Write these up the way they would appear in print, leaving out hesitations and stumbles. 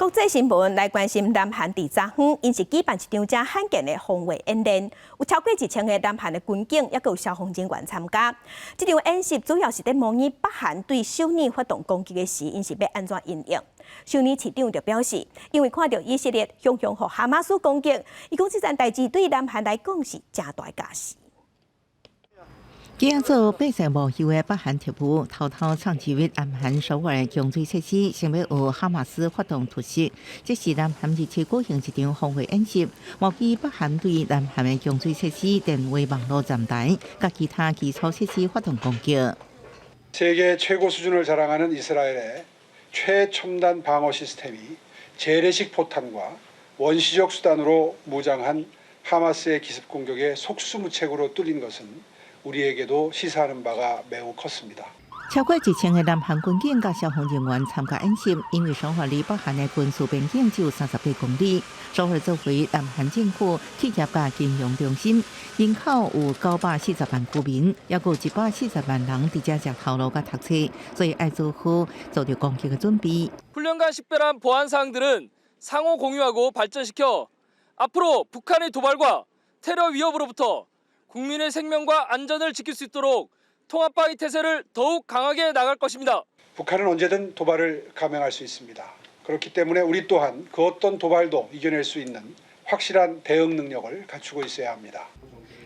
國際新聞來關心南韓佇昨昏，𪜶是舉辦一場誠罕見的防衛演練，有超過1000個南韓的軍警，猶閣有消防人員參加。這場演習主要是咧模擬北韓對首爾發動攻擊的時，𪜶是欲按怎因應。首爾市長就表示，因為看著以色列常常予哈馬斯攻擊，伊講這件代誌對南韓來講是誠大教示。今做八十無休的北韓特務偷偷闖入南韓首爾供水設施，想欲學哈馬斯發動突襲。這是南韓日前舉行一場防衛演習，模擬北韓對南韓的供水設施、電話網路站台佮其他基礎設施發動攻擊。 세계 최고 수준을 자랑하는 이스라엘의 최첨단 방어 시스템이 재래식 포탄과 원시적 수단으로 무장한 하마스의 기습 공격에 속수무책으로 뚫린 것은 우리에게도 시사하는 바가 매우 컸습니다. 超過1000個南韓軍警佮消防人員參加演習，因為首爾離北韓的軍事邊境只有38公里。首爾作為南韓政府、企業佮金融中心，人口有940萬居民，猶閣有140萬人佇遮食頭路佮讀冊，所以愛做好遭著攻擊的準備。 훈련간 식별한 보안 사항들은 상호 공유하고 발전시켜 앞으로 북한의 도발과 테러 위협으로부터 국민의 생명과 안전을 지킬 수 있도록 통합방위 태세를 더욱 강하게 나갈 것입니다. 북한은 언제든 도발을 감행할 수 있습니다. 그렇기 때문에 우리 또한 그 어떤 도발도 이겨낼 수 있는 확실한 대응 능력을 갖추고 있어야 합니다.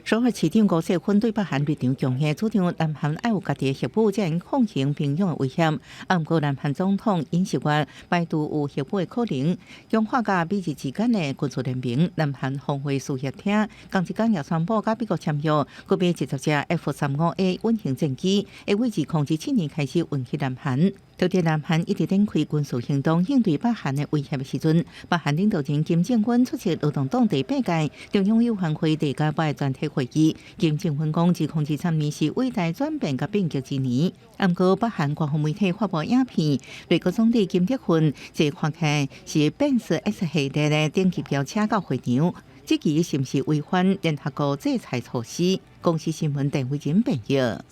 首爾市長高世芬對北韓立場強硬，主張南韓愛有家己的核武，才會抗衡平壤的威脅。啊，毋過南韓總統尹錫悅排除有核武的可能，強化佮美日之間的軍事聯盟。南韓防衛事業廳仝一工也宣布佮美國簽約，購買20隻 F-35A 隱形戰機，會於2027年開始運去南韓。就佇南韓一直展開軍事行動應對北韓的威脅的時陣，北韓領導人金正恩出席勞動黨第八屆中央委員會第九擺全體會議。金正恩講，2023年是偉大轉變佮變革之年。毋過，北韓官方媒體發布影片，內閣總理金德訓這看起來是賓士 S 系列的頂級轎車到會場，這個是毋是違反聯合國制裁措施？公視新聞鄧慧珍編譯。